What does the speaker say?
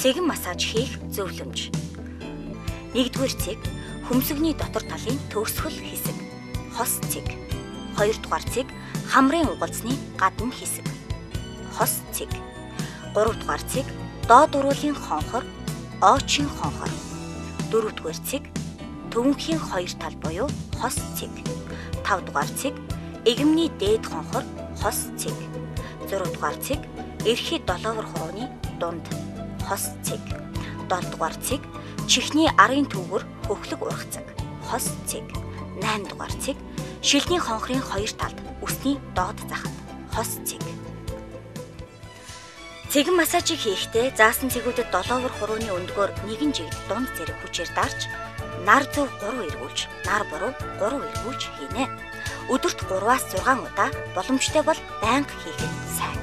Цэгэн массаж хийх зөвлөмж. Нэгдүгээр цэг хөмсгний дотор талын төгсгөл хэсэг, хос цэг. Хоёрдугаар цэг хамрын угалцны гадна хэсэг, хос цэг. Гуравдугаар цэг доод уруулын хонхор, оочийн хонхор. Дөрөвдүгээр цэг төвөнхийн хоёр тал буюу хос цэг. Тавдугаар цэг эгэмний дээд хонхор, хос цэг. Зургаадугаар цэг эрхий долоовор хурууны дунд, хос цэг. Долдугаар цэг чихний арын төвгөр хөхлөг ургацаг, хос цэг. 8 дугаар цэг шилний хонхрын хоёр талд үсний доод захад, хос цэг. Цэгэн массажийг хийхдээ заасан цэгүүдэд долоовор хурууны өндгөөр нэгэн жигд дунд зэрэг хүчээр дарж нар зөв 3 эргүүлж, нар буруу 3 эргүүлж хийнэ. Өдөрт 3-аас 6 удаа, боломжтой бол байнга хийхэд сайн.